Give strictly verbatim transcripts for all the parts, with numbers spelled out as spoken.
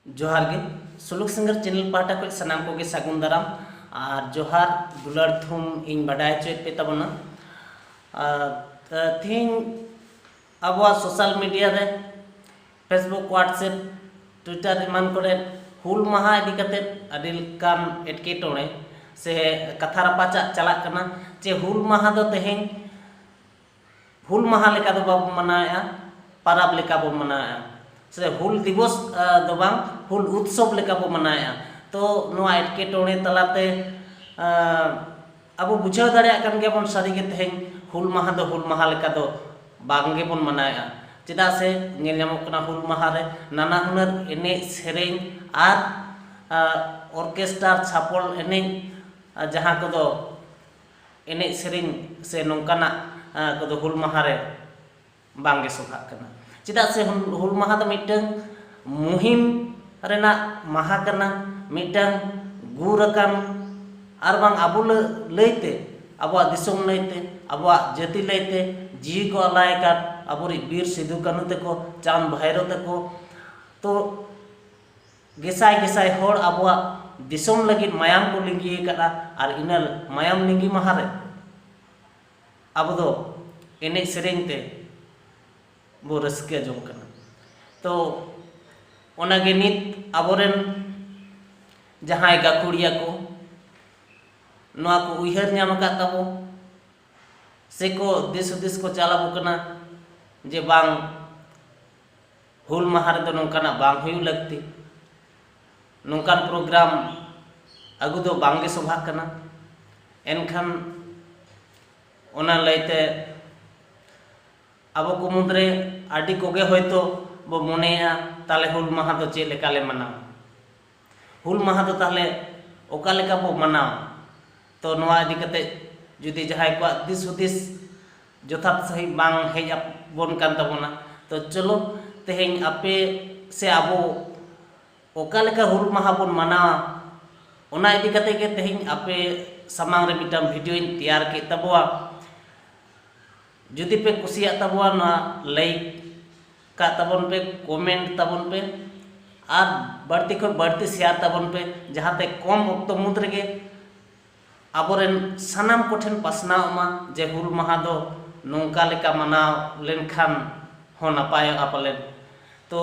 ᱡᱚᱦᱟᱨ ᱜᱮ᱾ ᱥᱩᱞᱩᱠ ᱥᱤᱝᱜᱟᱨ ᱪᱮᱱᱮᱞ ᱯᱟᱦᱴᱟ ᱠᱷᱚᱱ ᱥᱟᱱᱟᱢ ᱠᱚᱜᱮ ᱥᱟᱹᱜᱩᱱ ᱫᱟᱨᱟᱢ ᱟᱨ ᱡᱚᱦᱟᱨ ᱫᱩᱞᱟᱹᱲ ᱛᱷᱩᱢ ᱤᱧ ᱵᱟᱰᱟᱭ ᱦᱚᱪᱚᱭᱮᱫ ᱯᱮ ᱛᱟᱵᱚᱱᱟ᱾ ᱟᱨ, ᱟᱨ ᱛᱤᱦᱤᱧ ᱟᱵᱚᱣᱟᱜ ᱥᱳᱥᱟᱞ ᱢᱤᱰᱤᱭᱟ ᱨᱮ, Facebook, WhatsApp, Twitter ᱮᱢᱟᱱ ᱠᱚᱨᱮ ᱦᱩᱞ ᱢᱟᱦᱟ ᱤᱫᱤ ᱠᱟᱛᱮ ᱟᱹᱰᱤ ᱞᱮᱠᱟᱱ ᱮᱴᱠᱮᱴᱚᱬᱮ ᱥᱮ ᱠᱟᱛᱷᱟ ᱨᱟᱯᱟᱪᱟᱜ ᱪᱟᱞᱟᱜ ᱠᱟᱱᱟ ᱡᱮ ᱦᱩᱞ ᱢᱟᱦᱟ ᱫᱚ ᱛᱮᱦᱮᱧ ᱦᱩᱞ ᱢᱟᱦᱟ ᱞᱮᱠᱟ ᱫᱚ ᱵᱟᱵᱚ ᱢᱟᱱᱟᱣᱮᱫᱼᱟ, ᱯᱟᱨᱟᱵᱽ ᱞᱮᱠᱟ ᱵᱚ ᱢᱟᱱᱟᱣᱮᱫᱼᱟ, ᱥᱮ ᱦᱩᱞ ᱫᱤᱵᱚᱥ, ᱟ, ᱫᱚ ᱵᱟᱝ, ᱦᱩᱞ ᱩᱛᱥᱚᱵᱽ ᱞᱮᱠᱟ ᱵᱚ ᱢᱟᱱᱟᱣᱮᱫᱼᱟ᱾ ᱛᱚ ᱱᱚᱣᱟ ᱮᱴᱠᱮᱴᱚᱬᱮ ᱛᱟᱞᱟᱛᱮ, ᱟ, ᱟᱵᱚ ᱵᱩᱡᱷᱟᱹᱣ ᱫᱟᱲᱮᱭᱟᱜ ᱠᱟᱱ ᱜᱮᱭᱟᱵᱚᱱ ᱥᱟᱹᱨᱤᱜᱮ ᱛᱮᱦᱮᱧ ᱦᱩᱞ ᱢᱟᱦᱟ ᱫᱚ ᱦᱩᱞ ᱢᱟᱦᱟ ᱞᱮᱠᱟ ᱫᱚ ᱵᱟᱝ ᱜᱮᱵᱚᱱ ᱢᱟᱱᱟᱣᱮᱫᱼᱟ᱾ ᱪᱮᱫᱟᱜ ᱥᱮ ᱧᱮᱞ ᱧᱟᱢᱚᱜ ᱠᱟᱱᱟ ᱦᱩᱞ ᱢᱟᱦᱟ ᱨᱮ ᱱᱟᱱᱟ ᱦᱩᱱᱟᱹᱨ ᱮᱱᱮᱡ ᱥᱮᱨᱮᱧ ᱟᱨ, ᱟ, ᱚᱨᱠᱮᱥᱴᱟᱨ ᱪᱷᱟᱯᱚᱞ ᱮᱱᱮᱡ, ᱟ, ᱡᱟᱦᱟᱸ ᱠᱚᱫᱚ ᱮᱱᱮᱡ ᱥᱮᱨᱮᱧ ᱥᱮ ᱱᱚᱝᱠᱟᱱᱟᱜ, ᱟ, ᱠᱚᱫᱚ ᱦᱩᱞ ᱢᱟᱦᱟ ᱨᱮ ᱵᱟᱝ ᱜᱮ ᱥᱚᱵᱷᱟᱜ ᱠᱟᱱᱟ᱾ ᱪᱮᱫᱟᱜ ᱥᱮ ᱦᱩᱞ, ᱦᱩᱞ ᱢᱟᱦᱟ ᱫᱚ ᱢᱤᱫᱴᱟᱝ ᱢᱩᱦᱤᱢ ᱨᱮᱱᱟᱜ ᱢᱟᱦᱟ ᱠᱟᱱᱟ, ᱢᱤᱫᱴᱟᱝ ᱜᱩᱨ ᱟᱠᱟᱱ ᱟᱨ ᱵᱟᱝ ᱟᱵᱚ ᱞᱟᱹ-, ᱞᱟᱹᱭᱛᱮ, ᱟᱵᱚᱣᱟᱜ ᱫᱤᱥᱚᱢ ᱞᱟᱹᱭᱛᱮ, ᱟᱵᱚᱣᱟᱜ ᱡᱟᱹᱛᱤ ᱞᱟᱹᱭᱛᱮ ᱡᱤᱣᱤ ᱠᱚ ᱟᱞᱟᱭ ᱟᱠᱟᱫ ᱟᱵᱚᱨᱤᱡ ᱵᱤᱨ ᱥᱤᱫᱩ ᱠᱟᱹᱱᱦᱩ ᱛᱟᱠᱚ, ᱪᱟᱸᱫᱽ ᱵᱷᱟᱭᱨᱳ ᱛᱟᱠᱚ, ᱛᱚ ᱜᱮᱥᱟᱭ ᱜᱮᱥᱟᱭ ᱦᱚᱲ ᱟᱵᱚᱣᱟᱜ ᱫᱤᱥᱚᱢ ᱞᱟᱹᱜᱤᱫ ᱢᱟᱭᱟᱢ ᱠᱚ ᱞᱤᱸᱜᱤ ᱟᱠᱟᱫᱼᱟ, ᱟᱨ ᱤᱱᱟᱹ ᱢᱟᱭᱟᱢ ᱞᱤᱸᱜᱤ ᱢᱟᱦᱟ ᱨᱮ ᱟᱵᱚ ᱫᱚ ᱮᱱᱮᱡ ᱥᱮᱨᱮᱧ ᱛᱮ ᱵᱚ ᱨᱟᱹᱥᱠᱟᱹ ᱡᱚᱝ ᱠᱟᱱᱟ᱾ ᱛᱚ ᱚᱱᱟᱜᱮ ᱱᱤᱛ ᱟᱵᱚᱨᱮᱱ ᱡᱟᱦᱟᱸᱭ ᱜᱟᱹᱠᱷᱩᱲᱤᱭᱟᱹ ᱠᱚ ᱱᱚᱣᱟ ᱠᱚ ᱩᱭᱦᱟᱹᱨ ᱧᱟᱢ ᱟᱠᱟᱫ ᱛᱟᱵᱚ ᱥᱮᱠᱚ ᱫᱤᱥ ᱦᱩᱫᱤᱥ ᱠᱚ ᱪᱟᱞ ᱟᱵᱚ ᱠᱟᱱᱟ ᱡᱮ ᱵᱟᱝ, ᱦᱩᱞ ᱢᱟᱦᱟ ᱨᱮᱫᱚ ᱱᱚᱝᱠᱟᱱᱟᱜ ᱵᱟᱝ ᱦᱩᱭᱩᱜ ᱞᱟᱹᱠᱛᱤ, ᱱᱚᱝᱠᱟᱱ ᱯᱨᱳᱜᱨᱟᱢ ᱟᱹᱜᱩ ᱫᱚ ᱵᱟᱝ ᱜᱮ ᱥᱚᱵᱷᱟᱜ ᱠᱟᱱᱟ᱾ ᱮᱱᱠᱷᱟᱱ ᱚᱱᱟ ᱞᱟᱹᱭᱛᱮ ᱟᱵᱚ ᱠᱚ ᱢᱩᱫᱽᱨᱮ ᱟᱹᱰᱤ ᱠᱚᱜᱮ ᱦᱚᱭᱛᱳ ᱵᱚ ᱢᱚᱱᱮᱭᱟ, ᱛᱟᱦᱞᱮ ᱦᱩᱞ ᱢᱟᱦᱟ ᱫᱚ ᱪᱮᱫ ᱞᱮᱠᱟ ᱞᱮ ᱢᱟᱱᱟᱣᱟ? ᱦᱩᱞ ᱢᱟᱦᱟ ᱫᱚ ᱛᱟᱦᱞᱮ ᱚᱠᱟ ᱞᱮᱠᱟ ᱵᱚ ᱢᱟᱱᱟᱣᱟ? ᱛᱚ ᱱᱚᱣᱟ ᱤᱫᱤ ᱠᱟᱛᱮ ᱡᱩᱫᱤ ᱡᱟᱦᱟᱸᱭ ᱠᱚᱣᱟᱜ ᱫᱤᱥ ᱦᱩᱫᱤᱥ ᱡᱚᱛᱷᱟᱛ ᱥᱟᱺᱦᱤᱡ ᱵᱟᱝ ᱦᱮᱡ ᱟᱵᱚᱱ ᱠᱟᱱ ᱛᱟᱵᱚᱱᱟ, ᱛᱚ ᱪᱚᱞᱚ ᱛᱮᱦᱮᱧ ᱟᱯᱮ ᱥᱮ ᱟᱵᱚ ᱚᱠᱟ ᱞᱮᱠᱟ ᱦᱩᱞ ᱢᱟᱦᱟ ᱵᱚᱱ ᱢᱟᱱᱟᱣᱟ, ᱚᱱᱟ ᱤᱫᱤ ᱠᱟᱛᱮ ᱜᱮ ᱛᱮᱦᱮᱧ ᱟᱯᱮ ᱥᱟᱢᱟᱝ ᱨᱮ ᱢᱤᱫᱴᱟᱝ ᱵᱷᱤᱰᱤᱭᱳᱧ ᱛᱮᱭᱟᱨ ᱠᱮᱫ ᱛᱟᱵᱚᱣᱟ᱾ ᱡᱩᱫᱤ ᱯᱮ ᱠᱩᱥᱤᱭᱟᱜ ᱛᱟᱵᱚᱣᱟ, ᱱᱚᱣᱟ ᱞᱟᱭᱤᱠ ᱠᱟᱜ ᱛᱟᱵᱚᱱ ᱯᱮ, ᱠᱚᱢᱮᱱᱴ ᱛᱟᱵᱚᱱ ᱯᱮ, ᱟᱨ ᱵᱟᱹᱲᱛᱤ ᱠᱷᱚᱱ ᱵᱟᱹᱲᱛᱤ ᱥᱮᱭᱟᱨ ᱛᱟᱵᱚᱱ ᱯᱮ, ᱡᱟᱦᱟᱸᱛᱮ ᱠᱚᱢ ᱚᱠᱛᱚ ᱢᱩᱫᱽ ᱨᱮᱜᱮ ᱟᱵᱚᱨᱮᱱ ᱥᱟᱱᱟᱢ ᱠᱚᱴᱷᱮᱱ ᱯᱟᱥᱱᱟᱣᱚᱜ ᱢᱟ ᱡᱮ ᱦᱩᱞ ᱢᱟᱦᱟ ᱫᱚ ᱱᱚᱝᱠᱟ ᱞᱮᱠᱟ ᱢᱟᱱᱟᱣ ᱞᱮᱱᱠᱷᱟᱱ ᱦᱚᱸ ᱱᱟᱯᱟᱭᱚᱜᱼᱟ ᱯᱟᱞᱮᱱ᱾ ᱛᱚ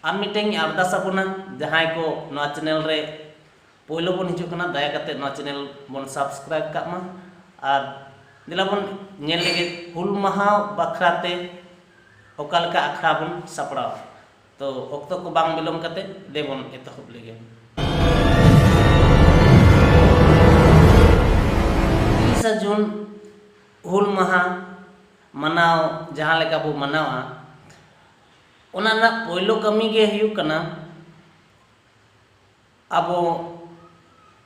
ᱟᱨ ᱢᱤᱫᱴᱮᱱ ᱤᱧ ᱟᱨᱫᱟᱥ ᱟᱵᱚᱱᱟ, ᱡᱟᱦᱟᱸᱭ ᱠᱚ ᱱᱚᱣᱟ ᱪᱮᱱᱮᱞ ᱨᱮ ᱯᱳᱭᱞᱳ ᱵᱚᱱ ᱦᱤᱡᱩᱜ ᱠᱟᱱᱟ, ᱫᱟᱭᱟ ᱠᱟᱛᱮ ᱱᱚᱣᱟ ᱪᱮᱱᱮᱞ ᱵᱚᱱ ᱥᱟᱵᱥᱠᱨᱟᱭᱤᱵ ᱠᱟᱜ ᱢᱟ᱾ ᱟᱨ ᱫᱮᱞᱟ ᱵᱚᱱ ᱧᱮᱞ ᱞᱮᱜᱮ ᱦᱩᱞ ᱢᱟᱦᱟ ᱵᱟᱠᱷᱨᱟ ᱛᱮ ᱚᱠᱟ ᱞᱮᱠᱟ ᱟᱠᱷᱲᱟ ᱵᱚᱱ ᱥᱟᱯᱲᱟᱣᱟ᱾ ᱛᱚ ᱚᱠᱛᱚ ᱠᱚ ᱵᱟᱝ ᱵᱤᱞᱚᱢ ᱠᱟᱛᱮ ᱫᱮᱵᱚᱱ ᱮᱛᱚᱦᱚᱵ ᱞᱮᱜᱮ᱾ ᱛᱤᱨᱤᱥᱟ ᱡᱩᱱ ᱦᱩᱞ ᱢᱟᱦᱟ ᱢᱟᱱᱟᱣ ᱡᱟᱦᱟᱸ ᱞᱮᱠᱟ ᱵᱚ ᱢᱟᱱᱟᱣᱟ, ᱚᱱᱟ ᱨᱮᱱᱟᱜ ᱯᱳᱭᱞᱳ ᱠᱟᱹᱢᱤ ᱜᱮ ᱦᱩᱭᱩᱜ ᱠᱟᱱᱟ ᱟᱵᱚ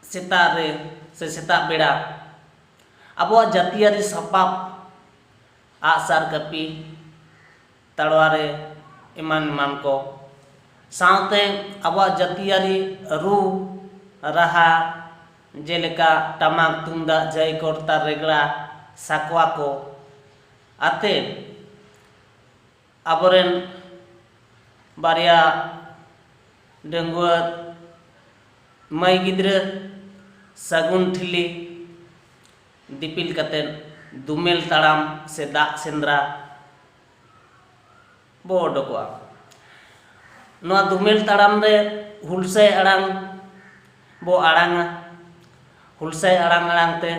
ᱥᱮᱛᱟᱜ ᱨᱮ ᱥᱮ ᱥᱮᱛᱟᱜ ᱵᱮᱲᱟ ᱟᱵᱚᱣᱟᱜ ᱡᱟᱹᱛᱤᱭᱟᱹᱨᱤ ᱥᱟᱯᱟᱵ, ᱟᱜᱼᱥᱟᱨ, ᱠᱟᱹᱯᱤ, ᱛᱟᱲᱣᱟᱨᱤ ᱮᱢᱟᱱ ᱮᱢᱟᱱ ᱠᱚ, ᱥᱟᱶᱛᱮ ᱟᱵᱚᱣᱟᱜ ᱡᱟᱹᱛᱤᱭᱟᱹᱨᱤ ᱨᱩ ᱨᱟᱦᱟ, ᱡᱮᱞᱮᱠᱟ ᱴᱟᱢᱟᱠ, ᱛᱩᱢᱫᱟᱜ, ᱡᱷᱟᱹᱭ, ᱠᱚᱨᱛᱟᱞ, ᱨᱮᱜᱽᱲᱟ, ᱥᱟᱠᱣᱟ ᱠᱚ ᱟᱛᱮ ᱟᱵᱚᱨᱮᱱ ᱵᱟᱨᱭᱟ ᱰᱟᱺᱜᱩᱣᱟᱹ ᱢᱟᱹᱭ ᱜᱤᱫᱽᱨᱟᱹ ᱥᱟᱹᱜᱩᱱ ᱴᱷᱤᱞᱤ ᱫᱤᱯᱤᱞ ᱠᱟᱛᱮᱫ ᱫᱩᱢᱮᱞ ᱛᱟᱲᱟᱢ ᱥᱮ ᱫᱟᱜ ᱥᱮᱸᱫᱽᱨᱟ ᱵᱚ ᱚᱰᱚᱠᱚᱜᱼᱟ᱾ ᱱᱚᱣᱟ ᱫᱩᱢᱮᱞ ᱛᱟᱲᱟᱢ ᱨᱮ ᱦᱩᱞᱥᱟᱹᱭ ᱟᱲᱟᱝ ᱵᱚ ᱟᱲᱟᱝᱟ᱾ ᱦᱩᱞᱥᱟᱹᱭ ᱟᱲᱟᱝ ᱟᱲᱟᱝ ᱛᱮ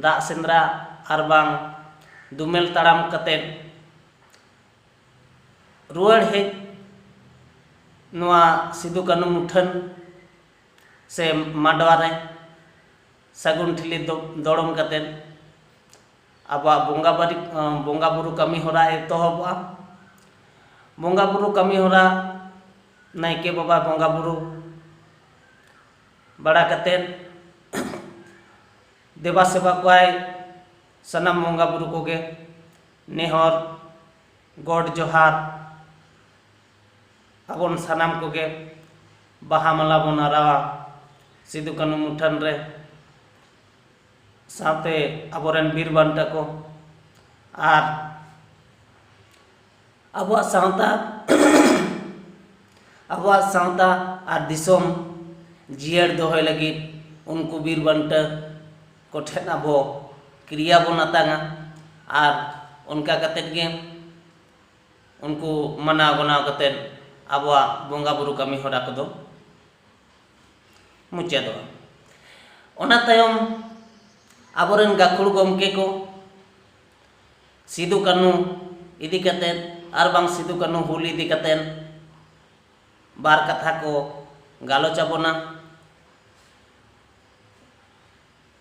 ᱫᱟᱜ ᱥᱮᱸᱫᱽᱨᱟ ᱟᱨ ᱵᱟᱝ ᱫᱩᱢᱮᱞ ᱛᱟᱲᱟᱢ ᱠᱟᱛᱮᱫ ᱨᱩᱣᱟᱹᱲ ᱦᱮᱡ ᱱᱚᱣᱟ ᱥᱤᱫᱩ ᱠᱟᱹᱱᱦᱩ ᱢᱩᱴᱷᱟᱹᱱ ᱥᱮ ᱢᱟᱰᱣᱟ ᱨᱮ ᱥᱟᱹᱜᱩᱱ ᱴᱷᱤᱞᱤ ᱫᱚ-, ᱫᱚᱲᱚᱢ ᱠᱟᱛᱮᱫ ᱟᱵᱚᱣᱟᱜ ᱵᱚᱸᱜᱟ ᱵᱟᱨᱤ-, ᱵᱚᱸᱜᱟ ᱵᱩᱨᱩ ᱠᱟᱹᱢᱤ ᱦᱚᱨᱟ ᱮᱛᱚᱦᱚᱵᱚᱜᱼᱟ᱾ ᱵᱚᱸᱜᱟ ᱵᱩᱨᱩ ᱠᱟᱹᱢᱤ ᱦᱚᱨᱟ ᱱᱟᱭᱠᱮ ᱵᱟᱵᱟ ᱵᱚᱸᱜᱟ ᱵᱩᱨᱩ ᱵᱟᱲᱟ ᱠᱟᱛᱮᱫ ᱫᱮᱵᱟ ᱥᱮᱵᱟ ᱠᱚᱣᱟᱭ ᱥᱟᱱᱟᱢ ᱵᱚᱸᱜᱟ ᱵᱩᱨᱩ ᱠᱚᱜᱮ, ᱱᱮᱦᱚᱨ, ᱜᱚᱰ ᱡᱚᱦᱟᱨ, ᱟᱵᱚᱱ ᱥᱟᱱᱟᱢ ᱠᱚᱜᱮ ᱵᱟᱦᱟ ᱢᱟᱞᱟ ᱵᱚᱱ ᱟᱨᱟᱣᱟ ᱥᱤᱫᱩ ᱠᱟᱹᱱᱦᱩ ᱢᱩᱴᱷᱟᱹᱱ ᱨᱮ, ᱥᱟᱶᱛᱮ ᱟᱵᱚᱨᱮᱱ ᱵᱤᱨ ᱵᱟᱱᱴᱟ ᱠᱚ ᱟᱨ ᱟᱵᱚᱣᱟᱜ ᱥᱟᱶᱛᱟ ᱟᱵᱚᱣᱟᱜ ᱥᱟᱶᱛᱟ ᱟᱨ ᱫᱤᱥᱚᱢ ᱡᱤᱭᱟᱹᱲ ᱫᱚᱦᱚᱭ ᱞᱟᱹᱜᱤᱫ ᱩᱱᱠᱩ ᱵᱤᱨ ᱵᱟᱱᱴᱟᱹ ᱠᱚᱴᱷᱮᱱ ᱟᱵᱚ ᱠᱨᱤᱭᱟ ᱵᱚᱱ ᱟᱛᱟᱝᱟ ᱟᱨ ᱚᱱᱠᱟ ᱠᱟᱛᱮᱫ ᱜᱮ ᱩᱱᱠᱩ ᱢᱟᱱᱟᱣ ᱜᱟᱱᱟᱣ ᱠᱟᱛᱮᱫ ᱟᱵᱚᱣᱟᱜ ᱵᱚᱸᱜᱟ ᱵᱩᱨᱩ ᱠᱟᱹᱢᱤ ᱦᱚᱨᱟ ᱠᱚᱫᱚ ᱢᱩᱪᱟᱹᱫᱚᱜᱼᱟ᱾ ᱚᱱᱟ ᱛᱟᱭᱚᱢ ᱟᱵᱚᱨᱮᱱ ᱜᱟᱹᱠᱷᱩᱲ ᱜᱚᱢᱠᱮ ᱠᱚ ᱥᱤᱫᱩ ᱠᱟᱹᱱᱦᱩ ᱤᱫᱤ ᱠᱟᱛᱮᱫ ᱟᱨ ᱵᱟᱝ ᱥᱤᱫᱩ ᱠᱟᱹᱱᱦᱩ ᱦᱩᱞ ᱤᱫᱤ ᱠᱟᱛᱮᱫ ᱵᱟᱨ ᱠᱟᱛᱷᱟ ᱠᱚ ᱜᱟᱞᱚᱪ ᱟᱵᱚᱱᱟ᱾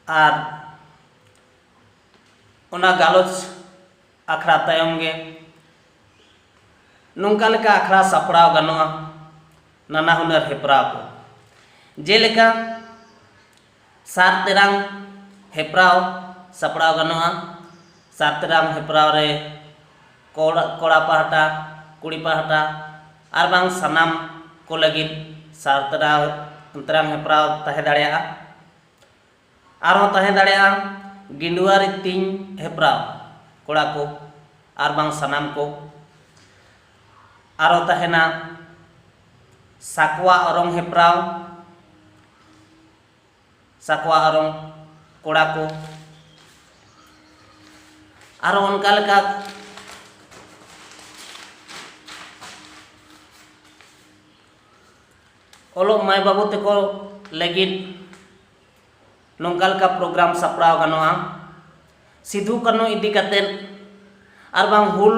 ᱟᱨ ᱚᱱᱟ ᱜᱟᱞᱚᱪ ᱟᱠᱷᱲᱟ ᱛᱟᱭᱚᱢ ᱜᱮ ᱱᱚᱝᱠᱟ ᱞᱮᱠᱟ ᱟᱠᱷᱲᱟ ᱥᱟᱯᱲᱟᱣ ᱜᱟᱱᱚᱜᱼᱟ, ᱱᱟᱱᱟ ᱦᱩᱱᱟᱹᱨ ᱦᱮᱯᱨᱟᱣ ᱠᱚ, ᱡᱮᱞᱮᱠᱟ ᱥᱟᱨ ᱛᱮᱨᱟᱝ ᱦᱮᱯᱨᱟᱣ ᱥᱟᱯᱲᱟᱣ ᱜᱟᱱᱚᱜᱼᱟ᱾ ᱥᱟᱨ ᱛᱮᱨᱟᱝ ᱦᱮᱯᱨᱟᱣ ᱨᱮ ᱠᱚᱲᱟ, ᱠᱚᱲᱟ ᱯᱟᱦᱴᱟ, ᱠᱩᱲᱤ ᱯᱟᱦᱴᱟ ᱟᱨ ᱵᱟᱝ ᱥᱟᱱᱟᱢ ᱠᱚ ᱞᱟᱹᱜᱤᱫ ᱥᱟᱨ ᱛᱮᱨᱟᱝ, ᱛᱮᱨᱟᱝ ᱦᱮᱯᱨᱟᱣ ᱛᱟᱦᱮᱸ ᱫᱟᱲᱮᱭᱟᱜᱼᱟ᱾ ᱟᱨᱦᱚᱸ ᱛᱟᱦᱮᱸ ᱫᱟᱲᱮᱭᱟᱜᱼᱟ ᱜᱤᱸᱰᱣᱟᱹ ᱨᱤᱛᱤᱧ ᱦᱮᱯᱨᱟᱣ, ᱠᱚᱲᱟ ᱠᱚ ᱟᱨ ᱵᱟᱝ ᱥᱟᱱᱟᱢ ᱠᱚ᱾ ᱟᱨᱦᱚᱸ ᱛᱟᱦᱮᱱᱟ ᱥᱟᱠᱣᱟ ᱚᱨᱚᱝ ᱦᱮᱯᱨᱟᱣ, ᱥᱟᱠᱣᱟ ᱚᱨᱚᱝ, ᱠᱚᱲᱟ ᱠᱚ᱾ ᱟᱨᱦᱚᱸ ᱚᱱᱠᱟ ᱞᱮᱠᱟ ᱚᱞᱚᱜ ᱢᱟᱹᱭ ᱵᱟᱹᱵᱩ ᱛᱟᱠᱚ ᱞᱟᱹᱜᱤᱫ ᱱᱚᱝᱠᱟ ᱞᱮᱠᱟ ᱯᱨᱳᱜᱨᱟᱢ ᱥᱟᱯᱲᱟᱣ ᱜᱟᱱᱚᱜᱼᱟ, ᱥᱤᱫᱷᱩ ᱠᱟᱹᱱᱦᱩ ᱤᱫᱤ ᱠᱟᱛᱮᱫ ᱟᱨ ᱵᱟᱝ ᱦᱩᱞ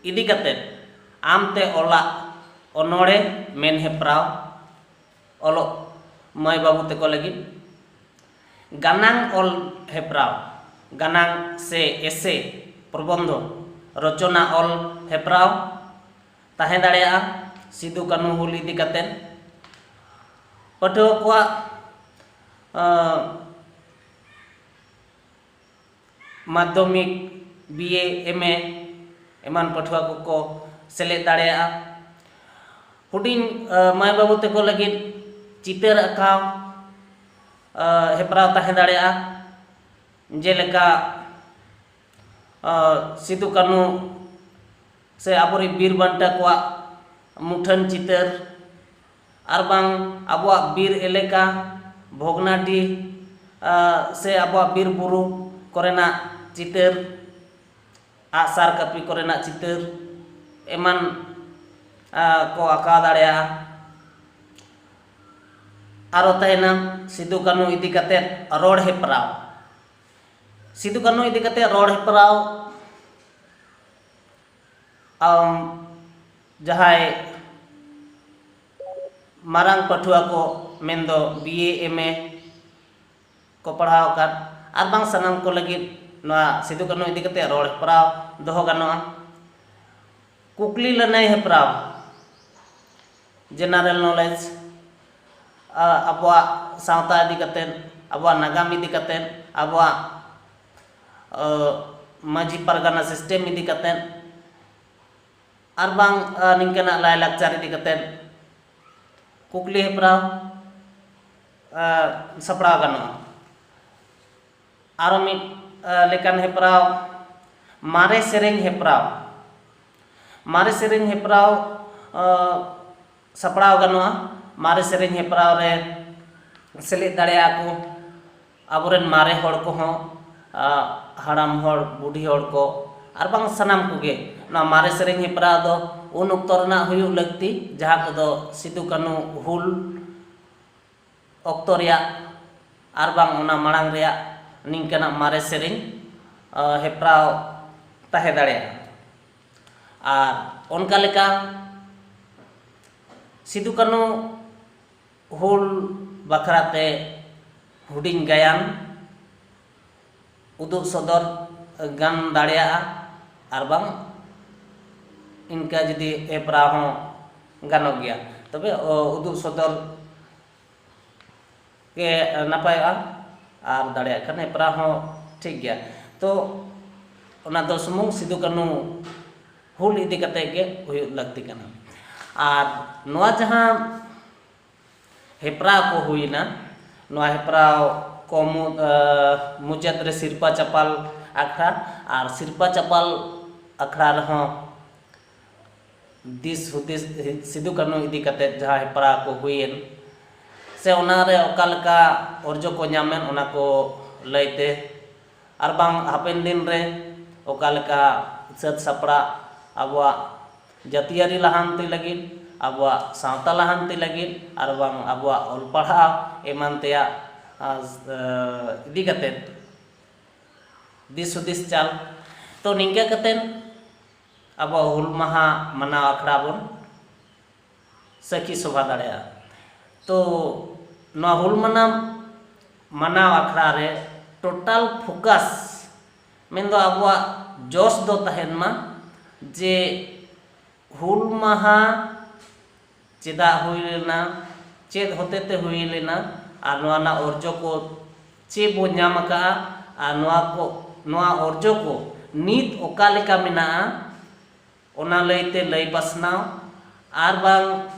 ᱤᱫᱤ ᱠᱟᱛᱮᱫ ᱟᱢᱛᱮ ᱚᱞᱟᱜ ᱚᱱᱚᱬᱦᱮ ᱢᱮᱱ ᱦᱮᱯᱨᱟᱣ, ᱚᱞᱚᱜ ᱢᱟᱹᱭ ᱵᱟᱹᱵᱩ ᱛᱟᱠᱚ ᱞᱟᱹᱜᱤᱫ ᱜᱟᱱᱟᱝ ᱚᱞ ᱦᱮᱯᱨᱟᱣ, ᱜᱟᱱᱟᱝ ᱥᱮ ᱮᱥᱮ, ᱯᱨᱚᱵᱚᱱᱫᱷᱚ ᱨᱚᱪᱚᱱᱟ ᱚᱞ ᱦᱮᱯᱨᱟᱣ ᱛᱟᱦᱮᱸ ᱫᱟᱲᱮᱭᱟᱜᱼᱟ ᱥᱤᱫᱷᱩ ᱠᱟᱹᱱᱦᱩ ᱦᱩᱞ ᱤᱫᱤ ᱠᱟᱛᱮᱫ᱾ ᱯᱟᱹᱴᱷᱩᱣᱟᱹ ᱠᱚᱣᱟᱜ, ᱟᱸ, ᱢᱟᱫᱽᱫᱷᱚᱢᱤᱠ, ᱵᱤ.ᱮ., ᱮᱢ.ᱮ. ᱮᱢᱟᱱ ᱯᱟᱹᱴᱷᱩᱣᱟᱹ ᱠᱚᱠᱚ ᱥᱮᱞᱮᱫ ᱫᱟᱲᱮᱭᱟᱜᱼᱟ᱾ ᱦᱩᱰᱤᱧ, ᱟᱸ, ᱢᱟᱹᱭ ᱵᱟᱹᱵᱩ ᱛᱟᱠᱚ ᱞᱟᱹᱜᱤᱫ ᱪᱤᱛᱟᱹᱨ ᱟᱸᱠᱟᱣ, ᱟᱸ, ᱦᱮᱯᱨᱟᱣ ᱛᱟᱦᱮᱸ ᱫᱟᱲᱮᱭᱟᱜᱼᱟ᱾ ᱡᱮᱞᱮᱠᱟ, ᱟᱸ, ᱥᱤᱫᱩ ᱠᱟᱹᱱᱦᱩ ᱥᱮ ᱟᱵᱚᱨᱮᱱ ᱵᱤᱨ ᱵᱟᱱᱴᱟ ᱠᱚᱣᱟᱜ ᱢᱩᱴᱷᱟᱹᱱ ᱪᱤᱛᱟᱹᱨ, ᱟᱨ ᱵᱟᱝ ᱟᱵᱚᱣᱟᱜ ᱵᱤᱨ ᱮᱞᱟᱠᱟ ᱵᱷᱚᱜᱽᱱᱟᱰᱤ, ᱟ, ᱥᱮ ᱟᱵᱚᱣᱟᱜ ᱵᱤᱨ ᱵᱩᱨᱩ ᱠᱚᱨᱮᱱᱟᱜ ᱪᱤᱛᱟᱹᱨ, ᱟᱜᱼᱥᱟᱨ ᱠᱟᱹᱯᱤ ᱠᱚᱨᱮᱱᱟᱜ ᱪᱤᱛᱟᱹᱨ ᱮᱢᱟᱱ, ᱟ, ᱠᱚ ᱟᱸᱠᱟᱣ ᱫᱟᱲᱮᱭᱟᱜᱼᱟ᱾ ᱟᱨᱚ ᱛᱟᱦᱮᱱᱟ ᱥᱤᱫᱩ ᱠᱟᱹᱱᱦᱩ ᱤᱫᱤ ᱠᱟᱛᱮᱫ ᱨᱚᱲ ᱦᱮᱯᱨᱟᱣ᱾ ᱥᱤᱫᱩ ᱠᱟᱹᱱᱦᱩ ᱤᱫᱤ ᱠᱟᱛᱮᱫ ᱨᱚᱲ ᱦᱮᱯᱨᱟᱣ, ᱟᱢ, ᱡᱟᱦᱟᱸᱭ ᱢᱟᱨᱟᱝ ᱯᱟᱹᱴᱷᱩᱣᱟᱹ ᱠᱚ, ᱢᱮᱱᱫᱚ ᱵᱤ ᱮ, ᱮᱢ ᱮ ᱠᱚ ᱯᱟᱲᱦᱟᱣ ᱟᱠᱟᱫ, ᱟᱨ ᱵᱟᱝ ᱥᱟᱱᱟᱢ ᱠᱚ ᱞᱟᱹᱜᱤᱫ ᱱᱚᱣᱟ ᱥᱤᱫᱩ ᱠᱟᱹᱱᱦᱩ ᱤᱫᱤ ᱠᱟᱛᱮ ᱨᱚᱲ ᱦᱮᱯᱨᱟᱣ ᱫᱚᱦᱚ ᱜᱟᱱᱚᱜᱼᱟ᱾ ᱠᱩᱠᱞᱤ ᱞᱟᱹᱱᱟᱹᱭ ᱦᱮᱯᱨᱟᱣ, general knowledge, ᱟ, ᱟᱵᱚᱣᱟᱜ ᱥᱟᱶᱛᱟ ᱤᱫᱤ ᱠᱟᱛᱮ, ᱟᱵᱚᱣᱟᱜ ᱱᱟᱜᱟᱢ ᱤᱫᱤ ᱠᱟᱛᱮ, ᱟᱵᱚᱣᱟᱜ, ᱟ, ᱢᱟᱹᱡᱷᱤ ᱯᱟᱨᱜᱟᱱᱟ system ᱤᱫᱤ ᱠᱟᱛᱮ, ᱟᱨ ᱵᱟᱝ, ᱟ, ᱱᱤᱝᱠᱟᱹᱱᱟᱜ ᱞᱟᱭᱼᱞᱟᱠᱪᱟᱨ ᱤᱫᱤ ᱠᱟᱛᱮ ᱠᱩᱠᱞᱤ ᱦᱮᱯᱨᱟᱣ, ᱟ, ᱥᱟᱯᱲᱟᱣ ᱜᱟᱱᱚᱜᱼᱟ᱾ ᱟᱨᱚ ᱢᱤᱫ, ᱟ, ᱞᱮᱠᱟᱱ ᱦᱮᱯᱨᱟᱣ, ᱢᱟᱨᱮ ᱥᱮᱨᱮᱧ ᱦᱮᱯᱨᱟᱣ᱾ ᱢᱟᱨᱮ ᱥᱮᱨᱮᱧ ᱦᱮᱯᱨᱟᱣ, ᱟ, ᱥᱟᱯᱲᱟᱣ ᱜᱟᱱᱚᱜᱼᱟ᱾ ᱢᱟᱨᱮ ᱥᱮᱨᱮᱧ ᱦᱮᱯᱨᱟᱣ ᱨᱮ ᱥᱮᱞᱮᱫ ᱫᱟᱲᱮᱭᱟᱜᱼᱟ ᱠᱚ ᱟᱵᱚᱨᱮᱱ ᱢᱟᱨᱮ ᱦᱚᱲ ᱠᱚᱦᱚᱸ, ᱟ, ᱦᱟᱲᱟᱢ ᱦᱚᱲ, ᱵᱩᱰᱷᱤ ᱦᱚᱲ ᱠᱚ, ᱟᱨ ᱵᱟᱝ ᱥᱟᱱᱟᱢ ᱠᱚᱜᱮ᱾ ᱱᱚᱣᱟ ᱢᱟᱨᱮ ᱥᱮᱨᱮᱧ ᱦᱮᱯᱨᱟᱣ ᱫᱚ ᱩᱱ ᱚᱠᱛᱚ ᱨᱮᱱᱟᱜ ᱦᱩᱭᱩᱜ ᱞᱟᱹᱠᱛᱤ, ᱡᱟᱦᱟᱸ ᱠᱚᱫᱚ ᱥᱤᱫᱩ ᱠᱟᱹᱱᱦᱩ ᱦᱩᱞ ᱚᱠᱛᱚ ᱨᱮᱭᱟᱜ ᱟᱨ ᱵᱟᱝ ᱚᱱᱟ ᱢᱟᱲᱟᱝ ᱨᱮᱭᱟᱜ ᱱᱤᱝᱠᱟᱹᱱᱟᱜ ᱢᱟᱨᱮ ᱥᱮᱨᱮᱧ, ᱟ, ᱦᱮᱯᱨᱟᱣ ᱛᱟᱦᱮᱸ ᱫᱟᱲᱮᱭᱟᱜᱼᱟ᱾ ᱟᱨ ᱚᱱᱠᱟ ᱞᱮᱠᱟ ᱥᱤᱫᱩ ᱠᱟᱹᱱᱦᱩ ᱦᱩᱞ ᱵᱟᱠᱷᱨᱟ ᱛᱮ ᱦᱩᱰᱤᱧ ᱜᱟᱭᱟᱱ ᱩᱫᱩᱜ ᱥᱚᱫᱚᱨ ᱜᱟᱱ ᱫᱟᱲᱮᱭᱟᱜᱼᱟ, ᱟᱨ ᱵᱟᱝ ᱤᱱᱠᱟ ᱡᱩᱫᱤ ᱦᱮᱯᱨᱟᱣ ᱦᱚᱸ ᱜᱟᱱᱚᱜ ᱜᱮᱭᱟ, ᱛᱚᱵᱮ, ᱚ, ᱩᱫᱩᱜ ᱥᱚᱫᱚᱨ ᱜᱮ ᱱᱟᱯᱟᱭᱚᱜᱼᱟ, ᱟᱨ ᱫᱟᱲᱮᱭᱟᱜ ᱠᱷᱟᱱ ᱦᱮᱯᱨᱟᱣ ᱦᱚᱸ ᱴᱷᱤᱠ ᱜᱮᱭᱟ᱾ ᱛᱚ ᱚᱱᱟ ᱫᱚ ᱥᱩᱢᱩᱝ ᱥᱤᱫᱩ ᱠᱟᱹᱱᱦᱩ ᱦᱩᱞ ᱤᱫᱤ ᱠᱟᱛᱮ ᱜᱮ ᱦᱩᱭᱩᱜ ᱞᱟᱹᱠᱛᱤ ᱠᱟᱱᱟ᱾ ᱟᱨ ᱱᱚᱣᱟ ᱡᱟᱦᱟᱸ ᱦᱮᱯᱨᱟᱣ ᱠᱚ ᱦᱩᱭᱱᱟ, ᱱᱚᱣᱟ ᱦᱮᱯᱨᱟᱣ ᱠᱚ ᱢᱩ-, ᱟ, ᱢᱩᱪᱟᱹᱫ ᱨᱮ ᱥᱤᱨᱯᱟᱹ ᱪᱟᱯᱟᱞ ᱟᱠᱷᱲᱟ, ᱟᱨ ᱥᱤᱨᱯᱟᱹ ᱪᱟᱯᱟᱞ ᱟᱠᱷᱲᱟ ᱨᱮᱦᱚᱸ ᱫᱤᱥ ᱦᱩᱫᱤᱥ ᱥᱤᱫᱩ ᱠᱟᱹᱱᱦᱩ ᱤᱫᱤ ᱠᱟᱛᱮ ᱡᱟᱦᱟᱸ ᱦᱮᱯᱨᱟᱣ ᱠᱚ ᱦᱩᱭᱮᱱ, ᱥᱮ ᱚᱱᱟ ᱨᱮ ᱚᱠᱟ ᱞᱮᱠᱟ ᱚᱨᱡᱚ ᱠᱚ ᱧᱟᱢᱮᱱ, ᱚᱱᱟ ᱠᱚ ᱞᱟᱹᱭ ᱛᱮ, ᱟᱨ ᱵᱟᱝ ᱦᱟᱯᱮᱱ ᱫᱤᱱ ᱨᱮ ᱚᱠᱟ ᱞᱮᱠᱟ ᱥᱟᱹᱛ ᱥᱟᱯᱲᱟᱜ ᱟᱵᱚᱣᱟᱜ ᱡᱟᱹᱛᱤᱭᱟᱹᱨᱤ ᱞᱟᱦᱟᱱᱛᱤ ᱞᱟᱹᱜᱤᱫ, ᱟᱵᱚᱣᱟᱜ ᱥᱟᱶᱛᱟ ᱞᱟᱦᱟᱱᱛᱤ ᱞᱟᱹᱜᱤᱫ, ᱟᱨ ᱵᱟᱝ ᱟᱵᱚᱣᱟᱜ ᱚᱞ ᱯᱟᱲᱦᱟᱣ ᱮᱢᱟᱱ ᱛᱮᱭᱟᱜ, ᱟᱨ, ᱤᱫᱤ ᱠᱟᱛᱮ ᱫᱤᱥ ᱦᱩᱫᱤᱥ ᱪᱟᱞ᱾ ᱛᱚ ᱱᱤᱝᱠᱟᱹ ᱠᱟᱛᱮ ᱟᱵᱚᱣᱟᱜ ᱦᱩᱞ ᱢᱟᱦᱟ ᱢᱟᱱᱟᱣ ᱟᱠᱷᱲᱟ ᱵᱚᱱ ᱥᱟᱹᱠᱷᱤ ᱥᱚᱵᱷᱟ ᱫᱟᱲᱮᱭᱟᱜᱼᱟ᱾ ᱛᱚ ᱱᱚᱣᱟ ᱦᱩᱞ ᱢᱟᱱᱟᱣ ᱢᱟᱱᱟᱣ ᱟᱠᱷᱲᱟ ᱨᱮ total focus, ᱢᱮᱱᱫᱚ ᱟᱵᱚᱣᱟᱜ ᱡᱚᱥ ᱫᱚ ᱛᱟᱦᱮᱱ ᱢᱟ ᱡᱮ ᱦᱩᱞ ᱢᱟᱦᱟ ᱪᱮᱫᱟᱜ ᱦᱩᱭ ᱞᱮᱱᱟ, ᱪᱮᱫ ᱦᱚᱛᱮᱛᱮ ᱦᱩᱭ ᱞᱮᱱᱟ, ᱟᱨ ᱱᱚᱣᱟ ᱨᱮᱱᱟᱜ ᱚᱨᱡᱚ ᱠᱚ ᱪᱮᱫ ᱵᱚ ᱧᱟᱢ ᱟᱠᱟᱫᱼᱟ, ᱟᱨ ᱱᱚᱣᱟ ᱠᱚ, ᱱᱚᱣᱟ ᱚᱨᱡᱚ ᱠᱚ ᱱᱤᱛ ᱚᱠᱟ ᱞᱮᱠᱟ ᱢᱮᱱᱟᱜᱼᱟ, ᱚᱱᱟ ᱞᱟᱹᱭᱛᱮ ᱞᱟᱹᱭ ᱯᱟᱥᱱᱟᱣ, ᱟᱨ ᱵᱟᱝ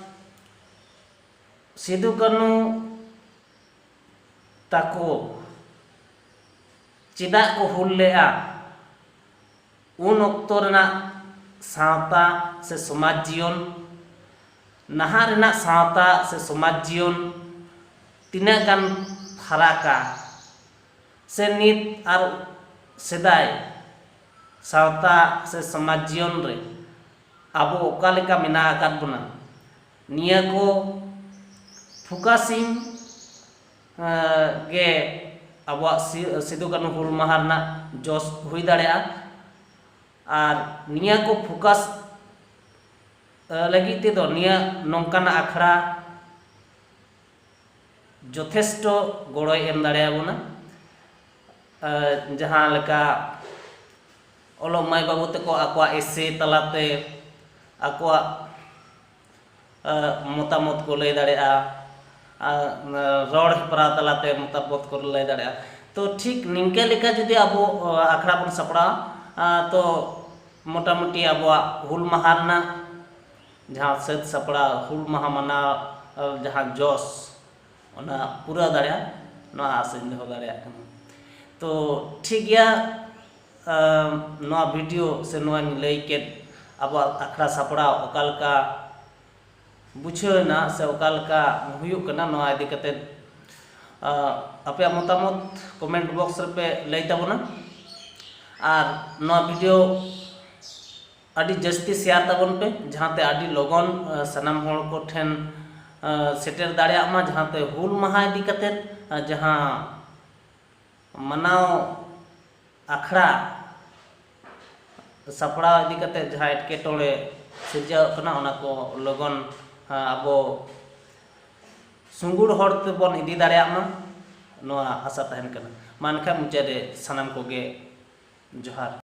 ᱥᱤᱫᱩ ᱠᱟᱹᱱᱦᱩ ᱛᱟᱠᱚ ᱪᱮᱫᱟᱜ ᱠᱚ ᱦᱩᱞ ᱞᱮᱫᱼᱟ, ᱩᱱ ᱚᱠᱛᱚ ᱨᱮᱱᱟᱜ ᱥᱟᱶᱛᱟ ᱥᱮ ᱥᱚᱢᱟᱡᱽ ᱡᱤᱭᱚᱱ, ᱱᱟᱦᱟᱜ ᱨᱮᱱᱟᱜ ᱥᱟᱶᱛᱟ ᱥᱮ ᱥᱚᱢᱟᱡᱽ ᱡᱤᱭᱚᱱ ᱛᱤᱱᱟᱹᱜ ᱜᱟᱱ ᱯᱷᱟᱨᱟᱠᱟ, ᱥᱮ ᱱᱤᱛ ᱟᱨ ᱥᱮᱫᱟᱭ ᱥᱟᱶᱛᱟ ᱥᱮ ᱥᱚᱢᱟᱡᱽ ᱡᱤᱭᱚᱱ ᱨᱮ ᱟᱵᱚ ᱚᱠᱟ ᱞᱮᱠᱟ ᱢᱮᱱᱟᱜ ᱟᱠᱟᱫ ᱵᱚᱱᱟ, ᱱᱤᱭᱟᱹ ᱠᱚ focusing, ᱮ, ᱜᱮ ᱟᱵᱚᱣᱟᱜ ᱥᱤ-, ᱥᱤᱫᱩ ᱠᱟᱹᱱᱦᱩ ᱦᱩᱞ ᱢᱟᱦᱟ ᱨᱮᱱᱟᱜ ᱡᱚᱥ ᱦᱩᱭ ᱫᱟᱲᱮᱭᱟᱜᱼᱟ᱾ ᱟᱨ ᱱᱤᱭᱟᱹ ᱠᱚ focus, ᱮ, ᱞᱟᱹᱜᱤᱫ ᱛᱮᱫᱚ ᱱᱤᱭᱟᱹ ᱱᱚᱝᱠᱟᱱᱟᱜ ᱟᱠᱷᱲᱟ ᱡᱚᱛᱷᱮᱥᱴᱚ ᱜᱚᱲᱚᱭ ᱮᱢ ᱫᱟᱲᱮᱭᱟᱵᱚᱱᱟ᱾ ᱮ, ᱡᱟᱦᱟᱸ ᱞᱮᱠᱟ ᱚᱞᱚᱜ ᱢᱟᱹᱭ ᱵᱟᱹᱵᱩ ᱛᱟᱠᱚ ᱟᱠᱚᱣᱟᱜ essay ᱛᱟᱞᱟᱛᱮ ᱟᱠᱚᱣᱟᱜ, ᱮ, ᱢᱚᱛᱟᱢᱚᱛ ᱠᱚ ᱞᱟᱹᱭ ᱫᱟᱲᱮᱭᱟᱜᱼᱟ, ᱟᱨ, ᱮ, ᱨᱚᱲ ᱦᱮᱯᱨᱟᱣ ᱛᱟᱞᱟᱛᱮ ᱢᱚᱛᱟᱢᱚᱛ ᱠᱚ ᱞᱟᱹᱭ ᱫᱟᱲᱮᱭᱟᱜᱼᱟ᱾ ᱛᱚ ᱴᱷᱤᱠ ᱱᱤᱝᱠᱟᱹ ᱞᱮᱠᱟ ᱡᱩᱫᱤ ᱟᱵᱚ, ᱮ, ᱟᱠᱷᱲᱟ ᱵᱚᱱ ᱥᱟᱯᱲᱟᱣᱟ, ᱟ, ᱛᱚ ᱢᱚᱴᱟᱢᱩᱴᱤ ᱟᱵᱚᱣᱟᱜ ᱦᱩᱞ ᱢᱟᱦᱟ ᱨᱮᱱᱟᱜ ᱡᱟᱦᱟᱸ ᱥᱟᱹᱛ ᱥᱟᱯᱲᱟᱣ, ᱦᱩᱞ ᱢᱟᱦᱟ ᱢᱟᱱᱟᱣ, ᱮ, ᱡᱟᱦᱟᱸ ᱡᱚᱥ, ᱚᱱᱟ ᱯᱩᱨᱟᱹᱣ ᱫᱟᱲᱮᱭᱟᱜᱼᱟ, ᱱᱚᱣᱟ ᱟᱥ ᱤᱧ ᱫᱚᱦᱚ ᱫᱟᱲᱮᱭᱟᱜ ᱠᱟᱱᱟ᱾ ᱛᱚ ᱴᱷᱤᱠ ᱜᱮᱭᱟ, ᱮ, ᱱᱚᱣᱟ video ᱥᱮ ᱱᱚᱣᱟᱧ ᱞᱟᱹᱭ ᱠᱮᱫ, ᱟᱵᱚᱣᱟᱜ ᱟᱠᱷᱲᱟ ᱥᱟᱯᱲᱟᱣ ᱚᱠᱟ ᱞᱮᱠᱟ ᱵᱩᱡᱷᱟᱹᱣ ᱮᱱᱟ ᱥᱮ ᱚᱠᱟ ᱞᱮᱠᱟ ᱦᱩᱭᱩᱜ ᱠᱟᱱᱟ, ᱱᱚᱣᱟ ᱤᱫᱤ ᱠᱟᱛᱮᱫ, ᱟ, ᱟᱯᱮᱭᱟᱜ ᱢᱚᱛᱟᱢᱚᱛ comment box ᱨᱮᱯᱮ ᱞᱟᱹᱭ ᱛᱟᱵᱚᱱᱟ᱾ ᱟᱨ ᱱᱚᱣᱟ video ᱟᱹᱰᱤ ᱡᱟᱹᱥᱛᱤ share ᱛᱟᱵᱚᱱ ᱯᱮ, ᱡᱟᱦᱟᱸᱛᱮ ᱟᱹᱰᱤ ᱞᱚᱜᱚᱱ, ᱟ, ᱥᱟᱱᱟᱢ ᱦᱚᱲ ᱠᱚ ᱴᱷᱮᱱ, ᱟ, ᱥᱮᱴᱮᱨ ᱫᱟᱲᱮᱭᱟᱜ ᱢᱟ, ᱡᱟᱦᱟᱸᱛᱮ ᱦᱩᱞ ᱢᱟᱦᱟ ᱤᱫᱤ ᱠᱟᱛᱮᱫ, ᱟ, ᱡᱟᱦᱟᱸ ᱢᱟᱱᱟᱣ ᱟᱠᱷᱲᱟ ᱥᱟᱯᱲᱟᱣ ᱤᱫᱤ ᱠᱟᱛᱮᱫ ᱡᱟᱦᱟᱸ ᱮᱴᱠᱮᱴᱚᱬᱮ ᱥᱤᱨᱡᱟᱹᱣᱚᱜ ᱠᱟᱱᱟ, ᱚᱱᱟ ᱠᱚ ᱞᱚᱜᱚᱱ, ᱟ, ᱟᱵᱚ ᱥᱩᱜᱩᱲ ᱦᱚᱨ ᱛᱮᱵᱚᱱ ᱤᱫᱤ ᱫᱟᱲᱮᱭᱟᱜ ᱢᱟ, ᱱᱚᱣᱟ ᱟᱥᱟ ᱛᱟᱦᱮᱱ ᱠᱟᱱᱟ᱾ ᱢᱟ ᱮᱱᱠᱷᱟᱱ ᱢᱩᱪᱟᱹᱫ ᱨᱮ ᱥᱟᱱᱟᱢ ᱠᱚᱜᱮ ᱡᱚᱦᱟᱨ᱾